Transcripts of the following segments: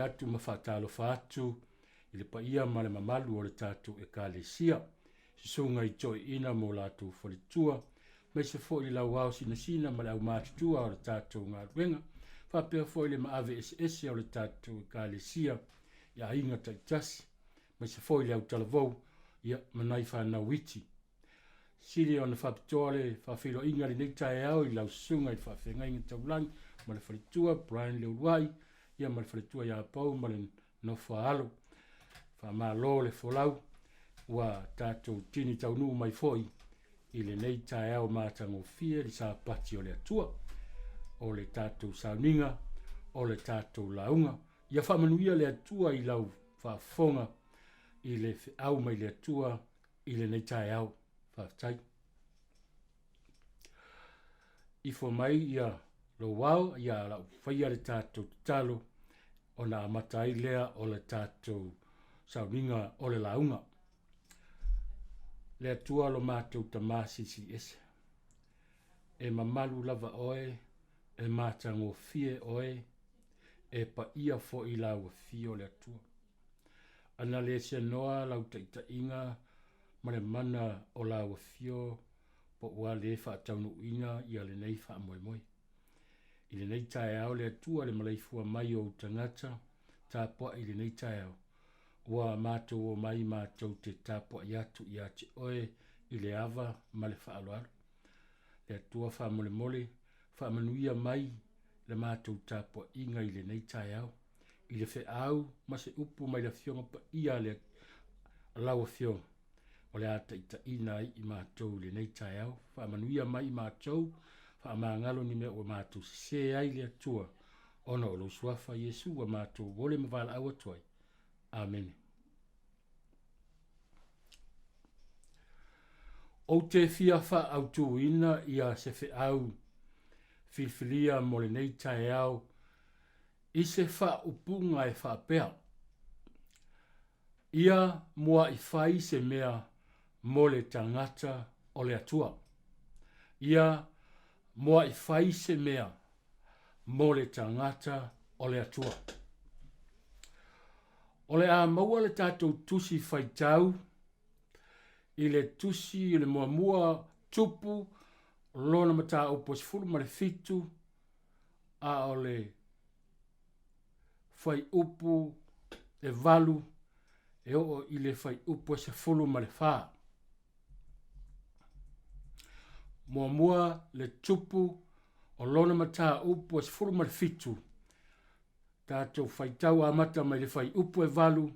atu ma faatalofa atu i le paia ma le mamalu o le tatou Ekalesia, susuga i toeaiina ma o latou faletua, aemaise foi le lauao sinasina ma le aumatutua o le tatou galuega, faapea foi le maave eseese o le tatou Ekalesia i aiga taitasi, aemaise foi le autalavou, ia, ma nai fanau iti. Sili ona faapitoa le faafeiloaiga i lenei taeao i lau susuga i le faafeagaiga taulagi ma le faletua Brian Leuluai, ia ma le faletua ia Pau ma le nofo a alo. Faamalo le folau ua tatou tini taunuu mai foi i lenei taeao matagofie le Sapati o le Atua. O le tatou sauniga, o le tatou lauga. Ia faamanuia le Atua i lau faafofoga i le feau mai le Atua i lenei taeao. Faafetai. Ifo mai ia lou ao, ia lau faia le tatou tatalo ona amata ai lea o le tatou sauniga o le lauga. Le Atua lo matou Tamā Silisili Ese, e mamalu lava oe, e matagofie oe, e paia foi lau afio le Atua. Ana le seanoa lau taitaiga ma le mana o lau afio po ua le faataunuuina ia lenei faamoemoe. I lenei taeao le Atua le maleifua mai o ou tagata tapuai i lenei taeao, ua matou omai matou te tapuai atu ia te oe i le ava ma le faaaloalo. Le Atua faamolemole, faamanuia mai le matou tapuaiga i lenei taeao. i le feau ma se upu mai le Afioga Paia a le lau Afioga o le a taitaiina ai i matou i lenei taeao. Faamanuia mai i matou, faamagalo ni mea ua matou sese ai le Atua, ona o lou Suafa Iesu ua matou ole ma valaau atu ai. Amene. Ou te fia faaautuina ia se feau filifilia mo lenei taeao i se faaupuga e faapea, Ia muaʻi fai se mea mo le tagata o le Atua. Ia muaʻi fai se mea mo le tagata o le Atua. O le a maua le tatou tusi faitau i le tusi i le muamua tupu lona mataupu e 17 a o le fuaiupu e 8 e oo i le fuaiupu e 14. Muamua le tupu o lona mataupu e 17, tatou faitau amata mai le fuaiupu e 8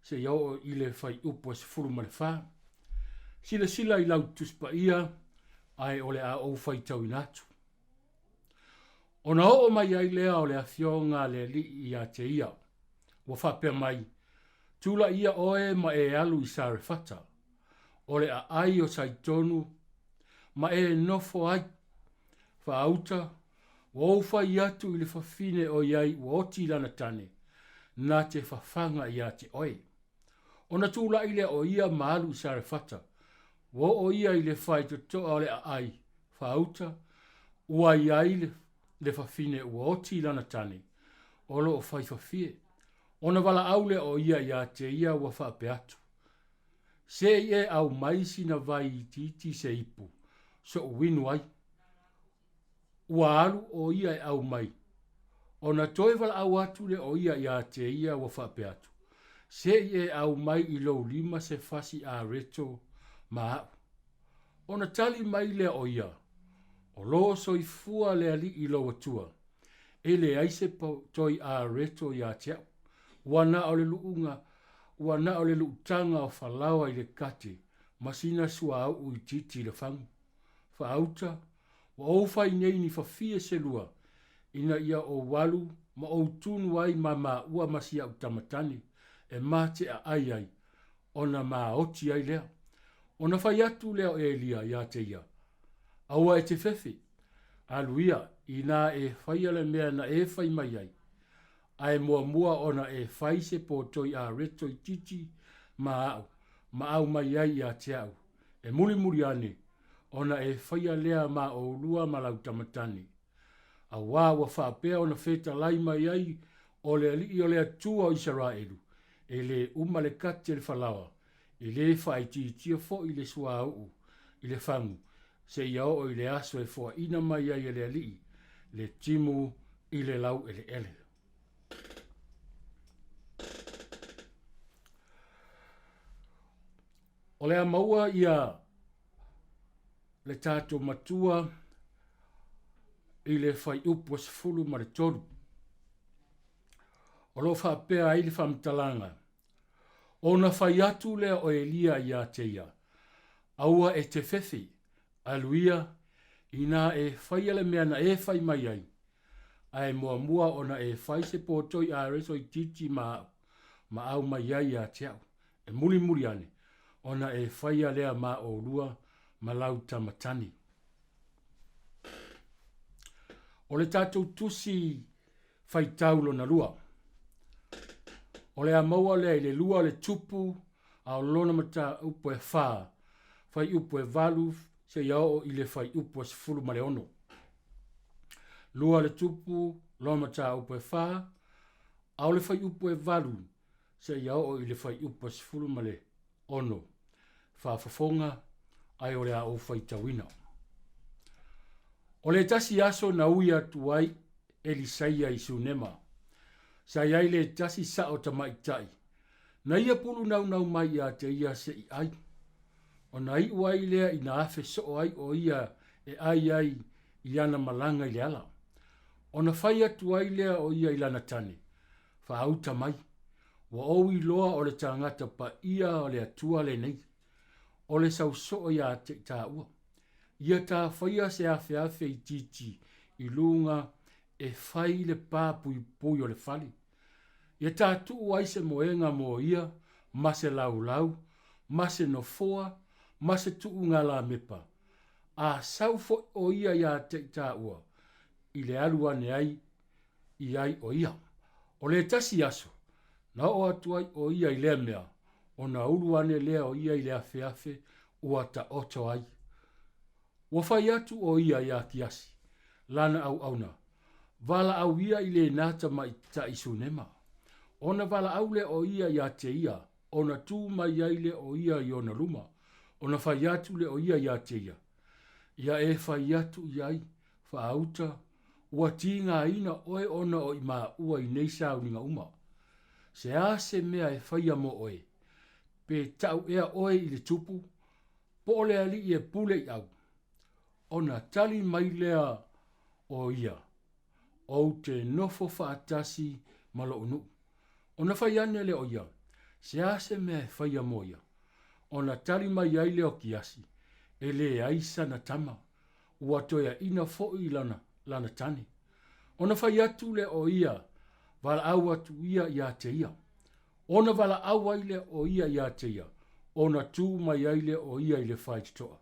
seia oo i le fuaiupu e 14. Silasila i lau Tusi Paia ae o le a ou faitauina atu. Ona oo mai ai lea o le afioga a le Alii ia te ia, ua faapea mai, Tulai ia oe ma e alu i Sarefata, o le aai o Saitonu, ma e nofo ai. Faauta, ua ou fai atu i le fafine ʻoiai ua oti lana tane, na te fafaga ia te oe. Ona tulai lea o ia ma alu i Sarefata, ua oo ia i le faitotoa o le aai, faauta, ua i ai le, le fafine ua oti lana tane, o lo o fai fafie. Ona valaau lea o ia ia te ia ua faapea atu, Se i e au mai sina vai itiiti se ipu, soʻu inu ai. Ua alu ʻo ia e ʻau mai. Ona toe valaau atu lea o ia iā te ia ua faapea atu, Se i e ʻau mai i lou lima se fasi areto ma aʻu. Ona tali mai lea o ia, O lō soifua le Alii lou Atua, e leai se toi areto iā te aʻu. Ua na o le luʻuga, ua na o le luʻutaga o falaoa i le kate ma sina suauu itiiti i le fagu. Faauta, ua ou fai nei ni fafie se lua, ina ia ou alu ma ou tunu ai ma maua ma si au tama tane e ma te aʻai ai, ona maoti ai lea. Ona fai atu lea o Elia iā te ia, Aua e te fefe, alu ia, inā e faia le mea na e fai mai ai, ae muamua ona e fai se pōtoi areto itiiti ma aʻu, ma au mai ai ia te aʻu, E mulimuli ane, ona e faia lea ma ʻolua ma lau tama tane. Auā ua faapea ona fetalai mai ai O le Alii o le Atua o Isaraelu, e lē uma le kati a le falaoa, e lē faaitiitia foi le suauu i le fagu, seia oo i le aso e foaina mai ai e le Alii le timu i le laueleele. O le a maua ia le tatou matua i le fuaiupu e 13. O lo o faapea ai le faamatalaga, Ona fai atu lea o Elia iā te ia, Aua e te fefe, alu ia, inā e faia le mea na e fai mai ai, ae muamua ona e fai se potoi areso itiiti ma au, ma au mai ai ia te au, e mulimuli ane, ona e faia lea ma ʻolua ma lau tama tane. O le tatou tusi faitau lona lua. O le a maua lea i le lua le tupu a o lona mataupu e fa, fuaiupu e valu seia oo i le fuaiupu e 16. Lua le tupu, lona mataupu e fa, a o le fuaiupu e valu seia oo i le fuaiupu e 16. Faafofoga ae o le a ou faitauina. O le tasi aso na ui atu ai Elisaia i Sunema, sa i ai le tasi sao tamaitai, na ia pulu naunau mai ia te ia se i ai. Ona iu ai lea ina afe soo ai o ia e ai ai i ana malaga i le ala. Ona fai atu ai lea o ia i lana tane, Faauta mai, ua ou iloa o le tagata paia o le Atua lenei. O le sau soo ia te i tāua. Ia tā faia se afeafe itiiti i luga e fai le pā puipui o le fale. Ia tā tuu ai se moega mo ia ma se laulau, ma se nofoa, ma se tuuga lamepa. A sau foi o ia iā te i tāua, i le alu ane ai i ai o ia. O le tasi aso, na oo atu ai o ia i lea mea, ona ulu ane lea o ia i le afeafe ua taoto ai. Ua fai atu o ia iā Kiasi, lana auauna, Valaau ia i lena tamaitai Sunema. Ona valaau lea o ia iā te ia, ona tū mai ai lea o ia i ona luma, ona fai atu lea o ia iā te ia, Ia e fai atu i ai, Faauta, ua tigaina oe ona o i maua i nei sauniga uma. Se a se mea e faia mo oe? Pe tau ea oe i le tupu, po o le alii e pule i au? Ona tali mai lea o ia, Ou te nofo faatasi ma lou nuu. Ona fai ane lea o ia, Se a se mea e faia mo ia? Ona tali mai ai lea o Kiasi, E leai sana tama, ua toeaina foi lana, lana tane. Ona fai atu lea o ia, valaau atu ia iā te ia. Ona valaau ai lea o ia iā te ia, ona tū mai ai lea o ia i le faitotoa.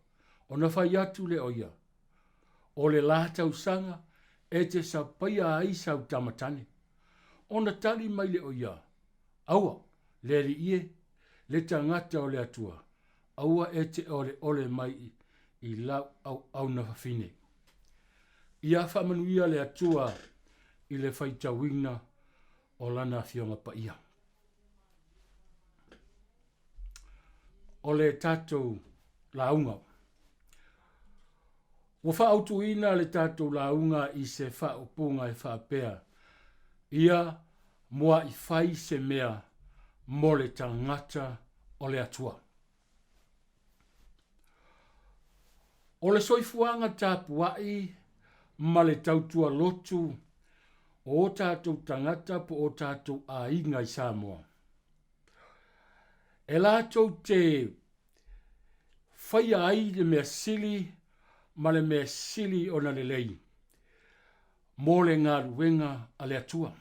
Ona fai atu lea o ia, O le la tausaga e te sapaia ai sau tama tane. Ona tali mai lea o ia, Aua, le alii e, le tagata o le Atua, aua e te oleole mai i lau auauna fafine. Ia faamanuia le Atua i le faitauina o Lana Afioga Paia. O le tatou lauga. Ua faaautuina le tatou lauga i se faaupuga e faapea, Ia muaʻi fai se mea mo le tagata o le Atua. O le soifuaga tapuaʻi ma le tautua lotu o o tatou tagata po o tatou aiga i Samoa, e latou te faia ai le mea sili ma le mea sili ona lelei mo le galuega a le Atua.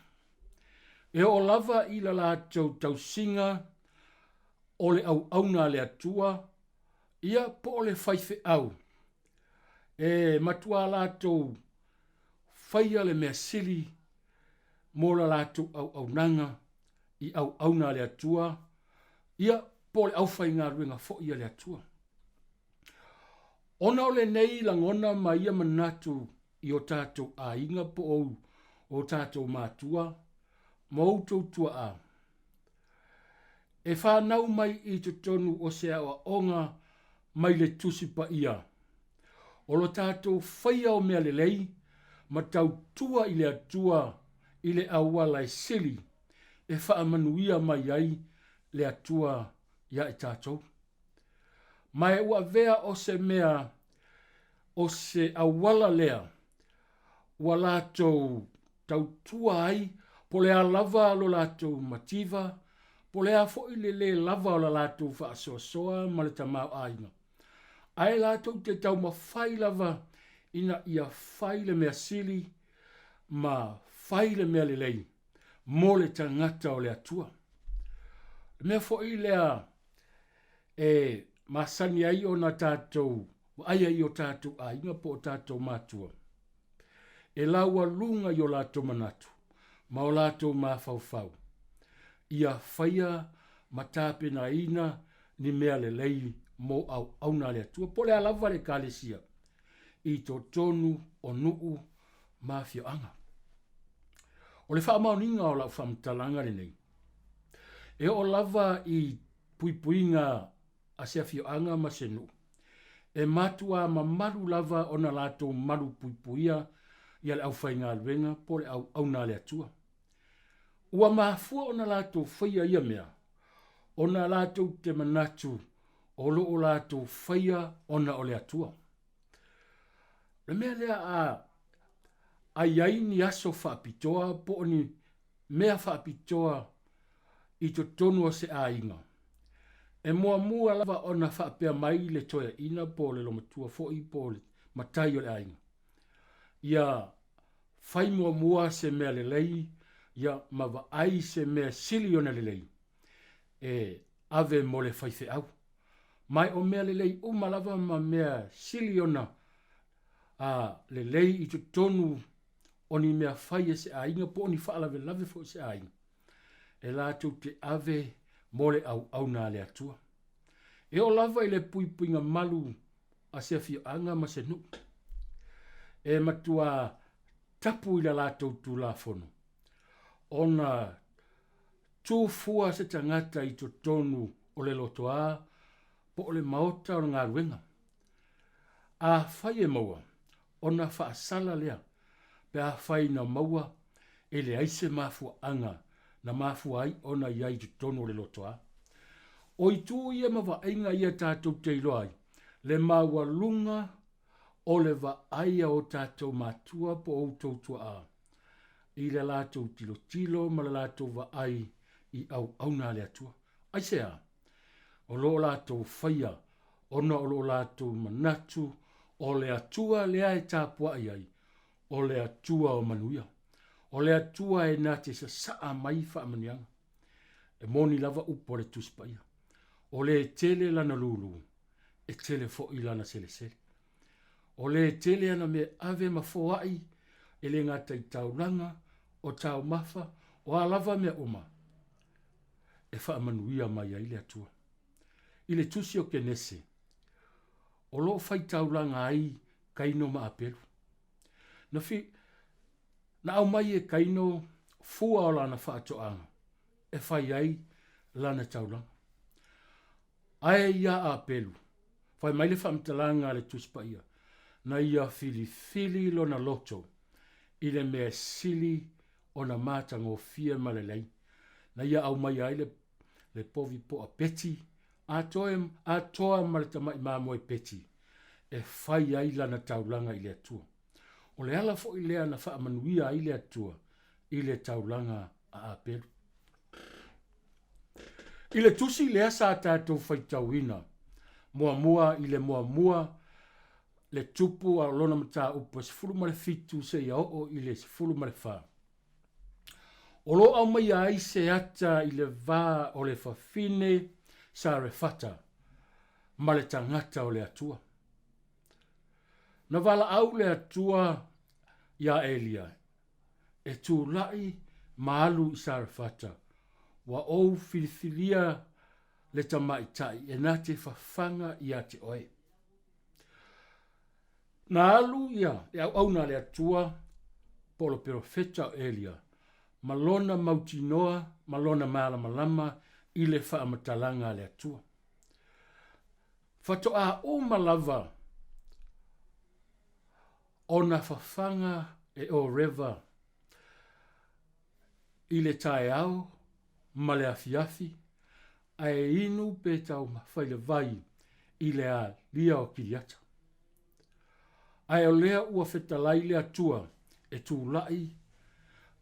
E oo lava i la latou tausiga o le auauna a le Atua, ia po o le faifeau, e matuā latou faia le mea sili mo la latou auaunaga i auauna a le Atua, ia po o le aufaigaluega foi a le Atua. Ona o lenei lagona ma ia manatu i o tatou aiga po o o tatou matua, ma outou tuaa, e fanau mai i totonu o se aoaoga mai le Tusi Paia, o lo tatou faia o mea lelei ma tautua i le Atua i le auala e sili e faamanuia mai ai le Atua iā i tatou. Ma e ua avea o se mea o se auala lea ua latou tautua ai po o le a lava lo latou mativa, po o le a foi le lē lava o la latou faasoasoa ma le tamaoaiga. Ae latou te taumafai lava ina ia fai le mea sili ma fai le mea lelei mo le tagata o le Atua. O le mea foi lea e masani ai ona tatou vaai ai i o tatou aiga po o tatou matua, e laualuga i o latou manatu ma o latou mafaufau, ia faia ma tapenaina ni mea lelei mo auauna a le Atua, po o le a lava le Ekalesia, i totonu o nuu ma afioaga. O le faamaoniga o lau faamatalaga lenei, e oo lava i puipuiga a se afioaga ma se nuu, e matuā mamalu lava ona latou malu puipuia ia le aufaigaluega po o le auauna a le Atua. Ua mafua ona latou faia ia mea, ona latou te manatu o lo o latou faia ona o le Atua. O le mea lea a a i ai ni aso faapitoa po o ni mea faapitoa i totonu o se aiga, e muamua lava ona faapea mai le toeaina po o le lomatua foi po o le matai o le aiga, ia fai muamua se mea lelei ia ma vaai se mea sili ona lelei e ave mo le faifeau. Ma o mea lelei uma lava ma mea sili ona a lelei i totonu o ni mea fai e se aiga po o ni faalavelave foi i se aiga, e latou te ave mo le auauna a le Atua. E oo lava i le puipuiga malu a se afioaga ma se nuu, e matuā tapu i la latou Tulafono ona tu fua se tagata i totonu o le lotoā po o le maota o le galuega. Afai e maua, ona faasala lea pe afai na maua e leai se mafuaaga na mafua ai ona i ai i totonu o le lotoa. O itu ia ma vaaiga ia tatou te iloa ai le maualuga o le vaai a o tatou matua po o outou tuaa i le latou tilotilo ma le latou vaai i auauna a le Atua. Aisea? O lo o latou faia ona o lo latou manatu o le Atua lea e tapuai ai, o le Atua o manuia. O le Atua e na te sasaa mai faamanuiaga. E moni lava upu a le Tusi Paia, o le tele lana lulu, e tele foi lana selesele. O le tele ana mea ave ma foai, e le gata i taulaga, o taumafa, o a lava mea uma, e faamanuia mai ai le Atua. I le tusi o Kenese, o lo o faitaulaga ai Kaino ma Apelu. Na, fi, na aumai e Kaino fua o lana faatoaga e fai ai lana taulaga. Ae iā Apelu, fai mai le faamatalaga a le Tusi Paia, na ia filifili lona loto i le mea sili ona matagofie ma lelei, na ia aumaia ai le le povi poa peti, atoe, atoa ma le tamai mamoe peti, e fai ai lana taulaga i le Atua. O le ala foi lea na faamanuia ai le Atua i le taulaga a Apelu. I le tusi lea sa tatou faitauina muamua i le muamua le tupu a lona mataupu e 17 seia oo i le 14. O lo o aumaia ai se ata i le va o le fafine Sarefata ma le tagata o le Atua. Na valaau le Atua iā Elia e tulai ma alu i Sarefata, ua ou filifilia le tamaitai e na te fafaga ia te oe. Na alu ia le auauna a le Atua po o le perofeta o Elia. ma lona mautinoa ma lona malamalama i le faamatalaga a le Atua. Faatoa uma lava ona fafaga e Oreva i le taeao ma le afiafi, ae inu pe taumafa i le vai i le alia o Kiriata. Ae o lea ua fetalai le Atua e tulai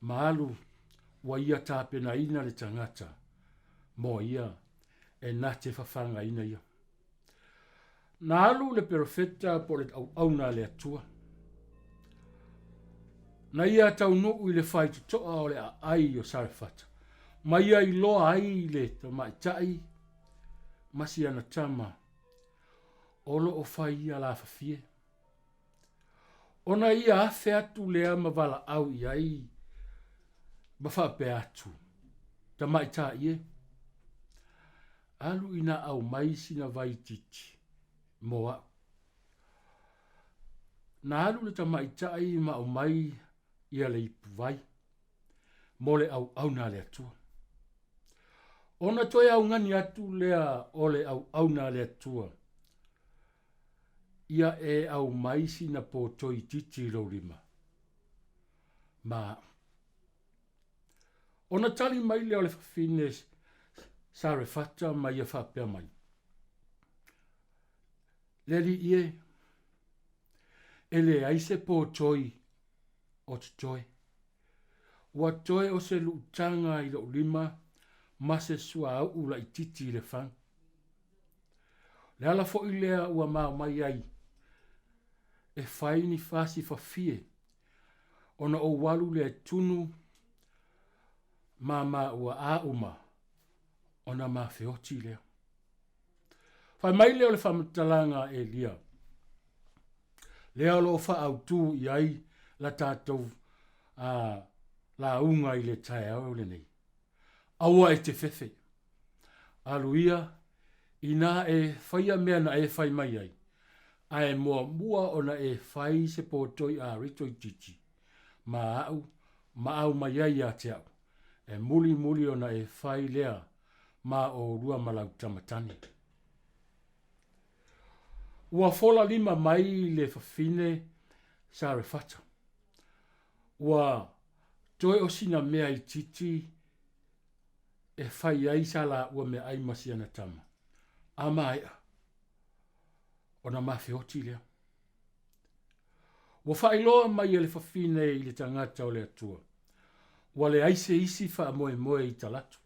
ma alu ua ia tapenaina le tagata mo ia e na te fafagaina ia. Na alu le perofeta po o le auauna a le Atua. Na ia taunuu i le faitotoa o le aai o Sarefata, ma ia iloa ai le tamaitai ma si ana tama o lo o fai ia lafafie. Ona ia afe atu lea ma valaau i ai ma faapea atu, Tamaitai e, alu ina aumai sina vai itiiti mo a'u. Na alu le tamaitai ma aumai ia le ipuvai mo le auauna a le Atua. Ona toe augani atu lea o le auauna a le Atua, ia e aumai sina poto itiiti i lou lima ma a'u. Ona tali mai lea o le fafine Sarefata ma ia faapea mai, Le alii e, e leai se potoi o totoe. Ua toe o se luutaga i lou lima ma se suauu laititi i le fagu. Le ala foi lea ua mao mai ai e fai ni fasi fafie ona ou alu lea e tunu ma maua a uma ona ma feoti lea. Fai mai lea o le faamatalaga a Elia, lea o lo o faaautu i ai la tatou lauga i le taeao lenei. Aua e te fefe. Alu ia, inā e faia mea na e fai mai ai, ae muamua ona e fai se potoi ārito itiiti ma a'u ma aumai ai ia te a'u, e mulimuli ona e fai lea ma ʻolua ma lau tama tane. Ua fola lima mai le fafine Sarefata. Ua toe o sina mea itiiti e fai ai sa lāua meaai ma si ana tama. A maea, ona mafeoti lea. Ua faailoa mai e le fafine i le tagata o le Atua, ua leai se isi faamoemoe i talaatu.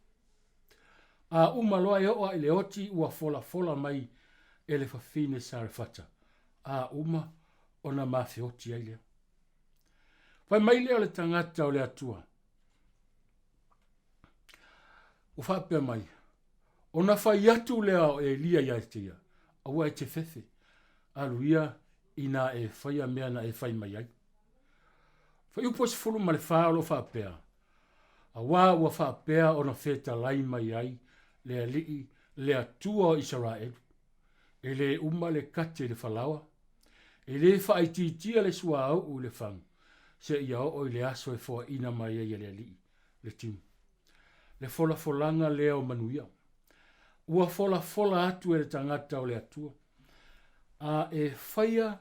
A uma loa e oo a i le oti ua folafola mai e le fafine Sarefata, a uma ona mafeoti ai lea. Fai mai lea o le tagata o le Atua, ua faapea mai, ona fai atu lea o Elia ia te ia, aua e te fefe, alu ia inā e faia mea na e fai mai ai. Fuaiupu e 14 o lo o faapea, Auā ua faapea ona fetalai mai ai le Alii, le Atua o Isaraelu, E lē uma le kate i le falaoa, e lē faaitiitia le suauu i le fagu, seia oo i le aso e foaina mai ai e le Alii le timu. Le folafolaga lea o manuia, ua folafola atu e le tagata o le Atua, a e faia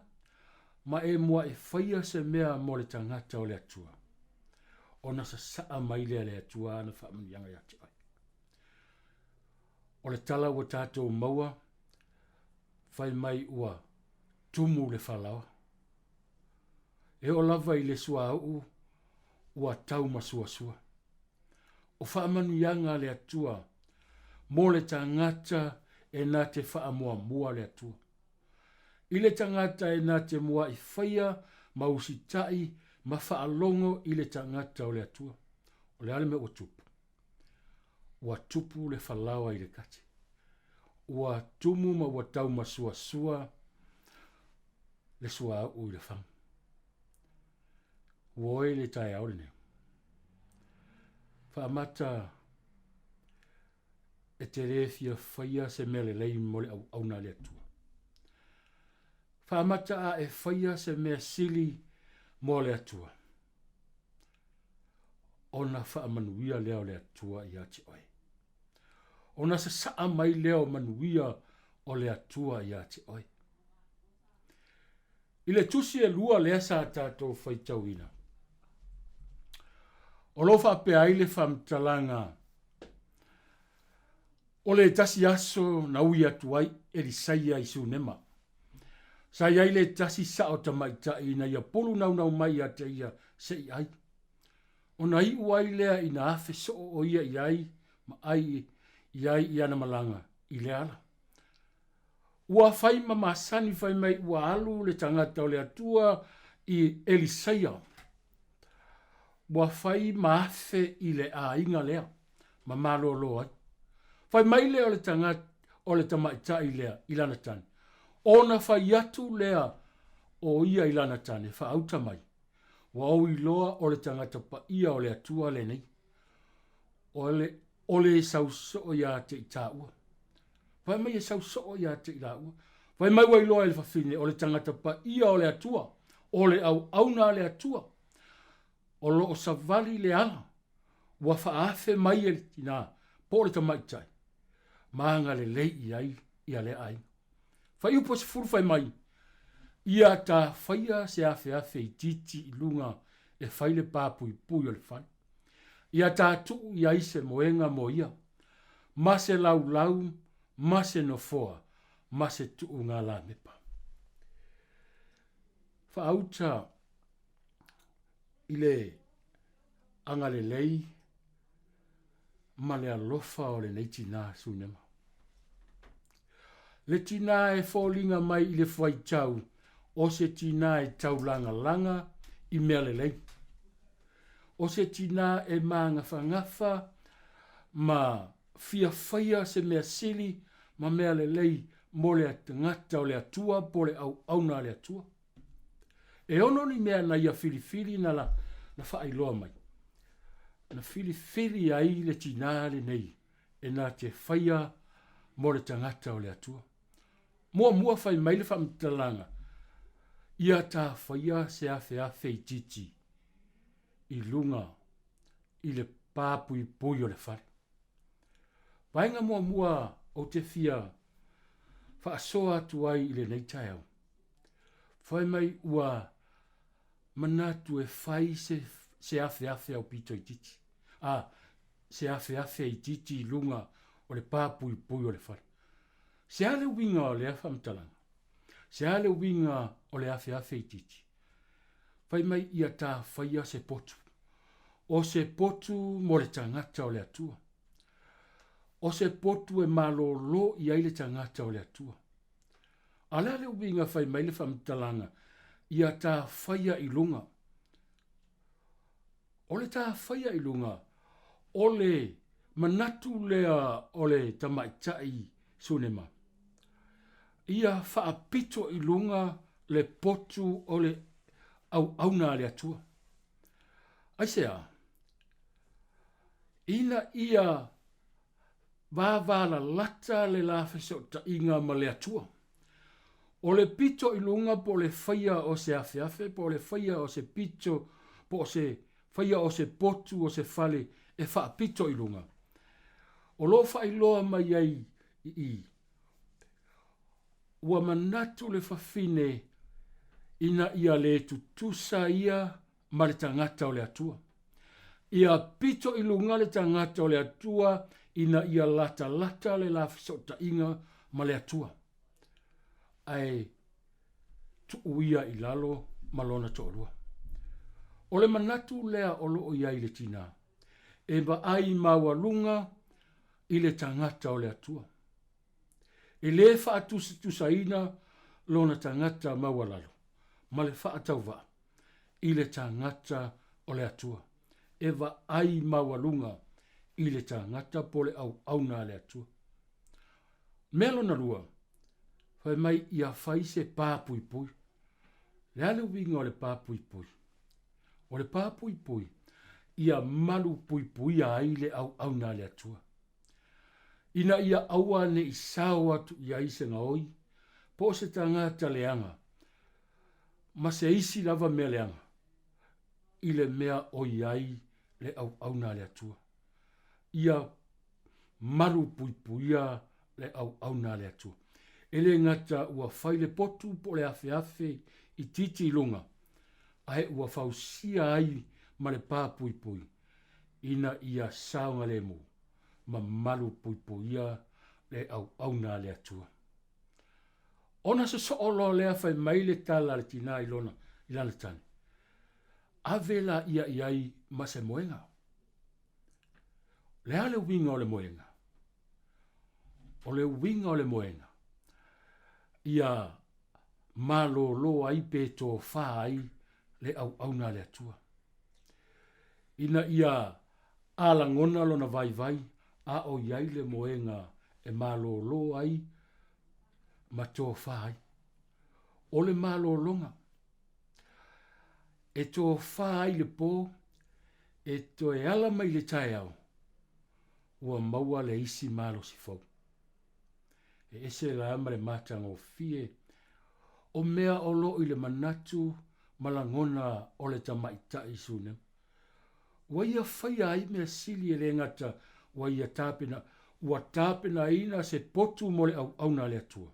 ma e muaʻi faia se mea mo le tagata o le Atua, ona sasaa mai lea e le Atua ana faamanuiaga ia te oe. O le tala ua tatou maua, fai mai ua tumu le falaoa. E oo lava i le suauu ua taumasuasua. O faamanuiaga a le Atua mo le tagata e na te faamuamua le Atua. I le tagata e na te muaʻi faia ma usitaʻi ma faalogo i le tagata o le Atua. O le a le mea ua tupu? Ua tupu le falaoa i le kate. Ua tumu ma ua taumasuasua le suauu i le fagu. Ua oe le taeao lenei. Faamata e te lē fia faia se mea lelei mo le auauna a le Atua. Faamata a e faia se mea sili mo le Atua. Ona faamanuia lea o le Atua ia te oe. Ona sasaa mai lea o manuia o le Atua ia te oe. I le tusi e lua lea sa tatou faitauina, o lo o faapea ai le faamatalaga o le tasi aso na ui atu ai Elisaia i Sunema. Sa i ai le tasi sao tamaitai ina ia pulu naunau mai ia te ia se i ai. Ona iu ai lea ina afe soo o ia i ai ma ai i ai i ana malaga i le ala. Ua fai ma masani fai mai ua alu le tagata o le Atua i Elisaia. Ua fai ma afe i le aiga lea ma malolo ai. Fai mai lea o le tagata o le tamaitai lea i lana tane, ona fai atu lea o ia i lana tane, faauta mai, ua ou iloa o le tagata paia o le Atua lenei. O le, o le sau soo ia te i tāua. Fai mai e sau soo ia te i lāua. Fai mai ua iloa e le fafine o le tagata paia o le Atua, o le auauna a le Atua, o lo o savali le ala, ua faaafe mai e le tinā po o le tamaitai, ma agalelei i ai ia lea aiga. Fuaiupu e 10 fai mai, Ia ta faia se afeafe itiiti i luga e fai le pā puipui o le fale. Ia ta tuu i ai se moega mo ia, ma se laulau, ma se nofoa, ma se tuuga lamepa. Faauta i le agalelei ma le alofa o lenei tinā Sunema. Le tinā e foliga mai i le fuaitau o se tinā e taulagalaga i mea lelei. O se tinā e māgafagafa ma fia faia se mea sili ma mea lelei mo le tagata o le Atua po le auauna a le Atua. E ono ni mea na ia filifili na la, na faailoa mai. Na filifili ai le tinā lenei e na te faia mo le tagata o le Atua. Muamua fai mai le faamatalaga, ia ta faia se afeafe itiiti i luga i le pā puipui o le fale. Vaega muamua ou te fia faasoa atu ai i lenei taeao, fai mai ua manatu e fai se, se afeafe aupito itiiti, a, se afeafe itiiti i luga o le pā puipui o le fale. Se a le uiga o lea faamatalaga? Se a le uiga o le afeafe itiiti? Fai mai ia ta faia se potu. O se potu mo le tagata o le Atua. O se potu e malōlō i ai le tagata o le Atua. A o le a le uiga fai mai le faamatalaga ia ta faia i luga? O le ta faia i luga, o le manatu lea o le tamaitai Sunema, ia faapito i luga le potu o le auauna a le Atua. Aisea? Ina ia vavalalata le la fesootaiga ma le Atua. O le pito i luga po o le faia o se afeafe po o le faia o se pito po o se faia o se potu o se fale e faapito i luga. O lo o faailoa mai ai i i, ua manatu le fafine ina ia le tutusa ia ma le tagata o le Atua. Ia pito i luga le tagata o le Atua ina ia latalata le la fesootaiga ma le Atua, ae tuu ia i lalo ma lona toalua. O le manatu lea o lo o i ai le tinā, e vaai maualuga i le tagata o le Atua. E lē faatusatusaina lona tagata maualalo ma le faatauvaa i le tagata o le Atua, e vaai maualuga i le tagata po o le auauna a le Atua. Mea lona lua, fai mai ia fai se pā puipui. Le a le uiga o le pā puipui? O le pā puipui, ia malu puipuia ai le auauna a le Atua. Ina ia aua ne i sao atu i ai se gaoi po o se tagata leaga ma se isi lava mea leaga i le mea o i ai le auauna a le Atua. Ia malu puipuia le auauna a le Atua. E le gata ua fai le potu po o le afeafe itiiti i luga, ae ua fausia ai ma le pa puipui ina ia saogalemu ma malu puipuia le auauna a le Atua. Ona sosoo loa lea fai mai le tala a le tina i lona i lana tane, Ave laia i ai ma se moega. O le a le uiga o le moega? O le uiga o le moega, ia malolo ai pe tofa ai le auauna a le Atua. Ina ia a lagona lona vaivai a o i ai le moega e malolo ai ma tofa ai. O le malologa e tofa ai le po e toe ala mai le taeao, ua maua le isi malosi fou. E ese la ma le matagofie o mea o lo o i le manatu ma lagona o le tamaitai Sunema. Ua ia faia ai mea sili e le gata ua ia tapena, ua tapenaina se potu mo le auauna a le Atua.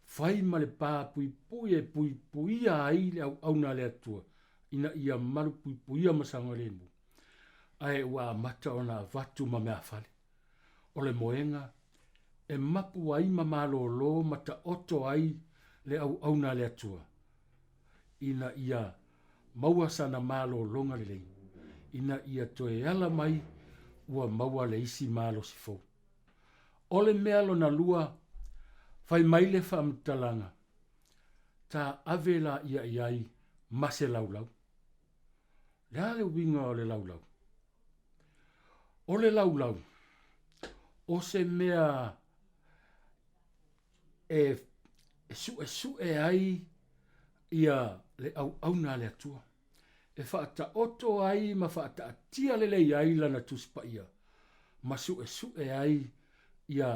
Fai ma le pa puipui e puipuia ai le auauna a le Atua ina ia malupuipuia ma saogalemu, ae ua amata ona avatu ma meafale. O le moega e mapu ai ma malolo ma taoto ai le auauna a le Atua, ina ia maua sana malologa lelei, ina ia toe ala mai ua maua le isi malosi fou. O le mea lona lua, fai mai le faamatalaga, ta ave laia i ai ma se laulau. Le a le uiga o le laulau? O le laulau, o se mea e suesue ai ia le auauna a le Atua, e faataoto ai ma faataatia lelei ai lana Tusi Paia, ma suesue ai ia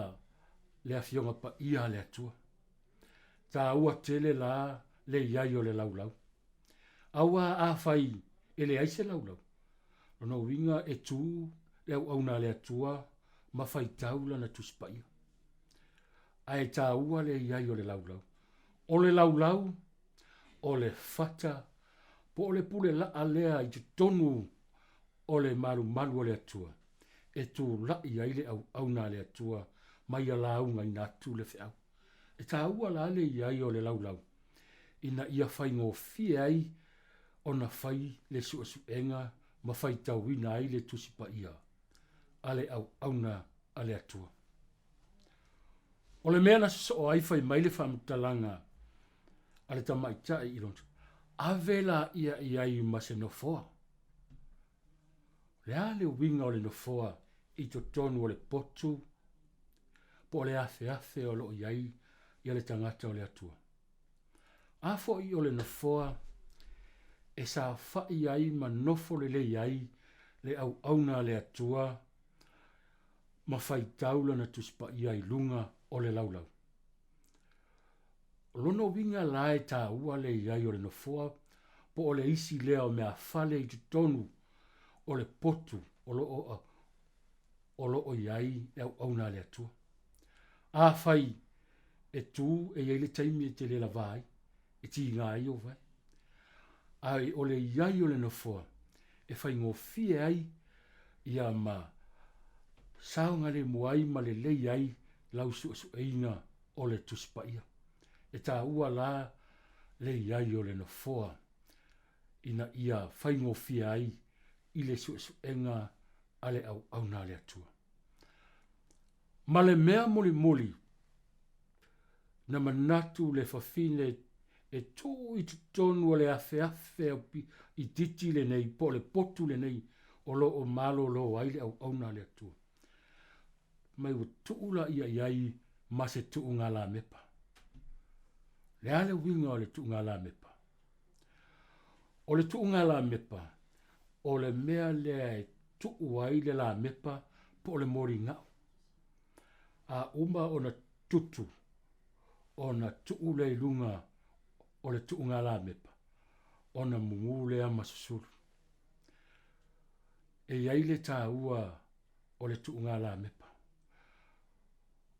le Afioga Paia a le Atua. Taua tele la le i ai o le laulau. Auā afai e leai se laulau, lona uiga e tū le auauna a le Atua ma faitau lana Tusi Paia. Ae taua le i ai o le laulau. O le laulau, o le fata po o le pule laʻa lea i totonu o le malumalu o le Atua e tulaʻi ai le auauna a le Atua ma ia laugaina atu le feau. E taua la le i ai o le laulau ina ia faigofie ai ona fai le suesuega ma faitauina ai le Tusi Paia a le auauna a le Atua. O le mea na sosoo ai fai mai le faamatalaga a le tamaitai i lona, ave laia i ai ma se nofoa. O le a le uiga o le nofoa i totonu o le potu po o le afeafe o lo o i ai ia le tagata o le Atua? A foi o le nofoa e saofai ai ma nofo lelei ai le auauna a le Atua ma faitau lana Tusi Paia i luga o le laulau. O lona uiga la e taua le i ai o le nofoa po o le isi lea o meafale i totonu o le potu o lo o o lo o i ai le auauna a le Atua. Afai e tu e i ai le taimi e te le lavā ai, e tiga ai ou vae. Ae o le i ai o le nofoa e faigofie ai ia ma saogalemu ai ma lelei ai lau suesueina o le Tusi Paia. E taua la le i ai o le nofoa ina ia faigofie ai i le suesuega a le auauna a le Atua. Ma le mea mulimuli, na manatu le fafine e tuu i totonu o le afeafe itiiti lenei po o le potu lenei o lo o malolo ai le auauna a le Atua. Mai ua tuu laia i ai ma se tuuga lamepa. O le a le uiga o le tuuga lamepa? O le tuuga lamepa, o le mea lea e tuu ai le lamepa po o le moligao. A uma ona tutu, ona tuu lea i luga o le tuuga lamepa, ona mumu lea ma susulu. E i ai le taua o le tuugalamepa.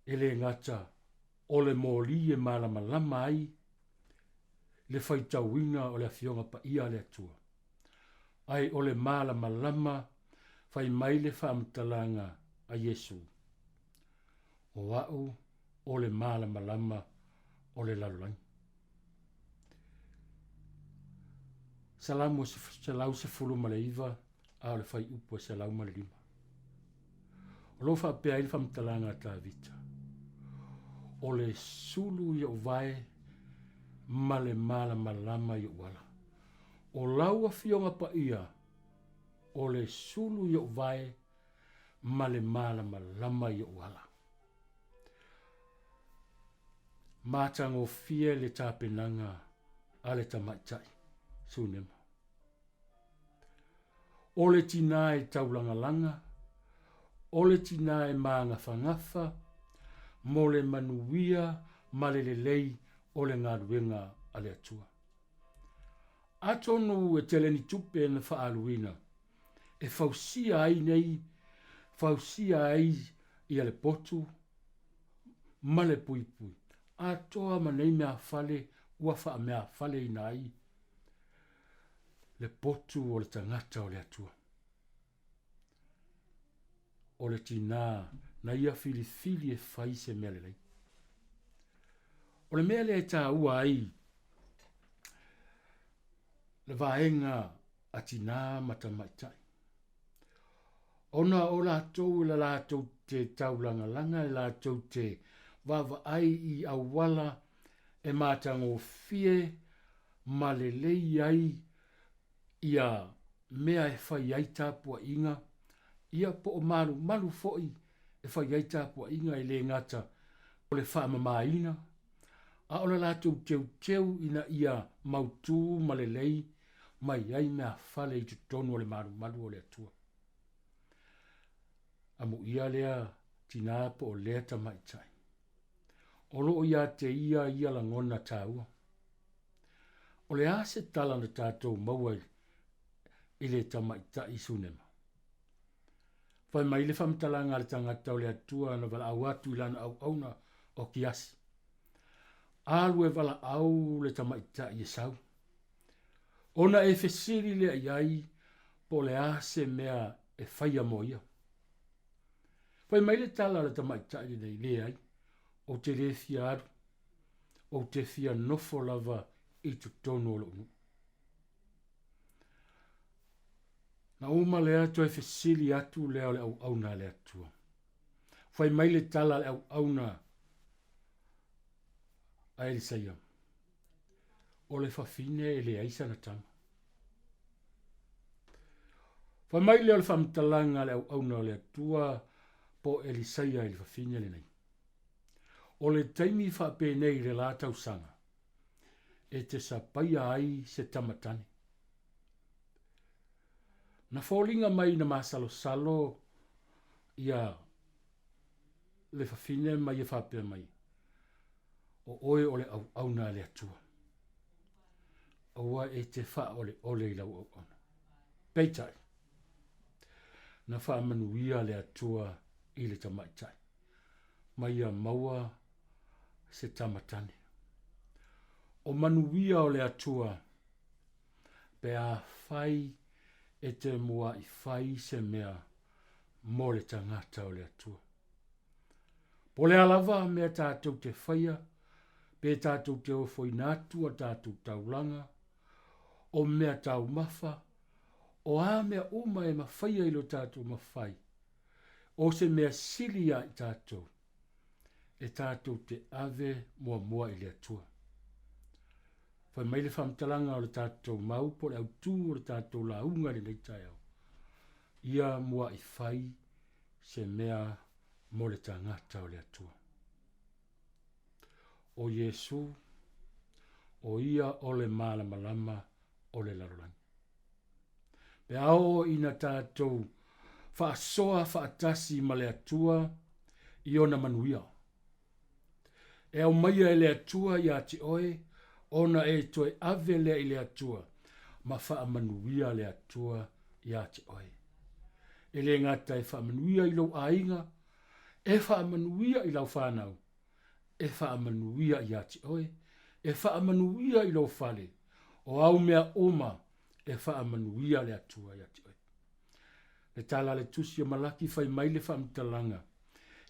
E le gata o le moli e malamalama ai le faitauina o le Afioga Paia a le Atua, ae o le malamalama fai mai le faamatalaga a Iesu, O a'u o le malamalama o le lalolagi. Salamo 119 a o le fuaiupu e 105. O lo o faapea ai le faamatalaga a Tavita, O le sulu i o'u vae ma le malamalama i o'u ala. O lau Afioga Paia, o le sulu i o'u vae ma le malamalama i o'u ala. Matagofie le tapenaga a le tamaitai Sunema. O le tinā e taulagalaga, o le tinā e māgafagafa mo le manuia ma le lelei o le galuega a le Atua. Atonu e tele ni tupe na faaaluina e fausia ai nei, fausia ai ia le potu ma le puipui, atoa ma nei meafale ua faameafaleina ai le potu o le tagata o le Atua. O le tinā na ia filifili e fai se mea lelei. O le mea lea e tāua ai le vaega a tinā ma tamaitai. Ona o latou e la latou te taulagalaga e latou te vaavaai i auala e matagofie ma lelei ai ia mea e fai ai tapuaiga, ia po o malumalu foi e fai ai tapuaiga e le gata o le faamamaina, a o le latou teuteu ina ia mautū ma lelei mai ai meafale i totonu o le malumalu o le Atua. Amuia lea tinā po o lea tamaitai. O lo o iā te ia ia lagona tāua. O le a se tala na tātou maua i le tamaitai Sunema? Fai mai le faamatalaga a le tagata o le Atua na valaau atu i lana auauna o Kiasi. Alu e valaau le tamaitai e sau. Ona e fesili lea i ai po o le a se mea e faia mo ia. Fai mai le tala a le tamaitai lenei, Leai, ou te le fia alu, ou te fia nofo lava i totonu o lou nuu. Na uma lea toe fesili atu lea o le auauna a le Atua. Fai mai le tala a le auauna a Elisaia, o le fafine e leai sana tama. Fai mai lea o le faamatalaga a le auauna o le Atua po o Elisaia i le fafine lenei. O le taimi faapenei i le la tausaga, e te sapaia ai se tama tane. Na foliga mai na masalosalo ia le fafine ma ia faapea mai, O oe o le auauna a le Atua. Aua e te faaoleole i lau auauna. Peitai, na faamanuia le Atua i le tamaitai, ma ia maua se tama tane. O manuia o le Atua, pe afai e te muaʻi fai se mea mo le tagata o le Atua. Po o le a lava mea tātou te faia, pe tātou te ofoina atu a tātou taulaga, o mea taumafa, o a mea uma e mawhaia i lo tātou mawhai, o se mea sili ia i tātou, e tātou te ave muamua i le Atua. Fai mai le faamatalaga o le tātou mau po o le autū o le tātou lauga i lenei taeao, ia muaʻi fai se mea mo le tagata o le Atua. O Iesū, o ia o le malamalama o le lalolagi. Pe a oo ina tātou faasoa faatasi ma le Atua i ona manuia, E aumaia e le Atua iā te oe, ona e toe ave lea i le Atua, ma faamanuia le Atua iā te oe. E le gata e faamanuia i lou aiga, e faamanuia i lau fanau, e faamanuia ia te oe, e faamanuia i lou fale, o au mea uma e faamanuia le Atua ia te oe. Le tala a le tusi o Malaki fai mai le faamatalaga,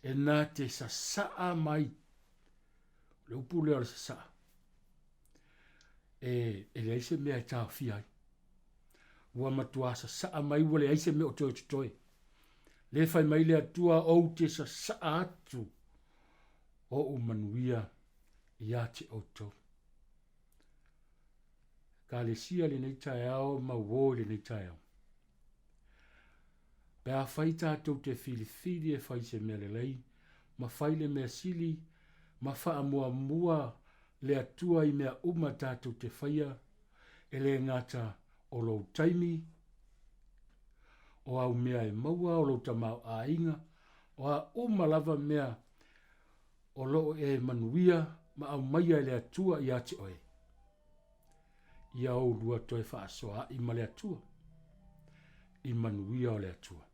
e na te sasaa mai, o le upu lea o le sasaa, e, e leai se mea e taofia ai. Ua matuā sasaa mai ua leai se mea o toe totoe. Le fai mai le Atua ou te sasaa atu ou manuia ia te outou. Ekalesia lenei taeao ma uō i lenei taeao. Pe afai tatou te filifili e fai se mea lelei ma fai le mea sili ma faamuamua le Atua i mea uma tatou te faia, e le gata o lou taimi, o au mea e maua, o lou tamaoaiga, o a uma lava mea o lo o e manuia ma aumaia e le Atua ia te oe, ia oulua toe faasoaai ma le Atua, i manuia o le Atua.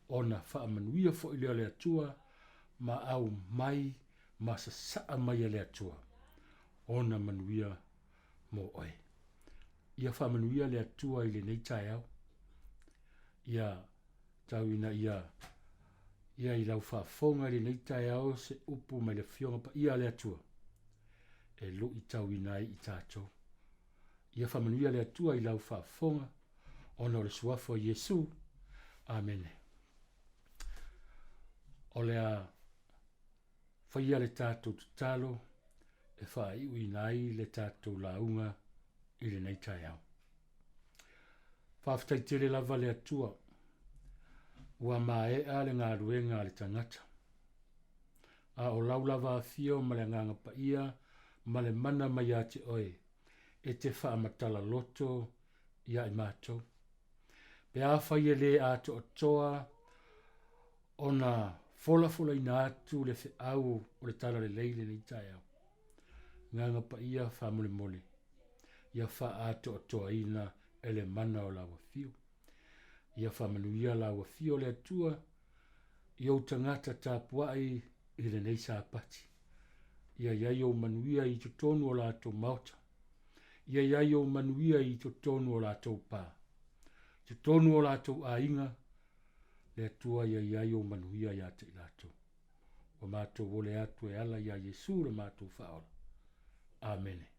Ona faamanuia foi lea o le Atua ma aumai ma sasaa mai e le Atua ona manuia mo oe. Ia faamanuia le Atua i lenei taeao. Ia tau ina ia ia i lau faafofoga i lenei taeao se upu mai le Afioga Paia a le Atua e luitauina ai i tatou. Ia faamanuia le Atua i lau faafofoga ona o le suafa o Iesu. Amene. O le a faia le tatou tatalo e faaiuina ai le tatou lauga i lenei taeao. Faafetai tele lava le Atua ua maea le galuega a le tagata. A o lau lava afio ma le Agaga Paia ma le mana mai ia te oe e te faamatala loto ia i matou. Pe afai e le atoatoa ona folafolaina atu le feau o le Talalelei i lenei taeao. Agaga Paia faamolemole, ia faaatoatoaina e le mana o lau afio. Ia faamanuia lau afio le Atua i ou tagata tapuai i lenei Sapati. Ia i ai ou manuia i totonu o latou maota. Ia i ai ou manuia i totonu o latou pā. I totonu o latou aiga, le Atua ia i ai ou manuia ia te i latou. Ua matou ole atu e ala iā Iesu le matou Faaola. Amene.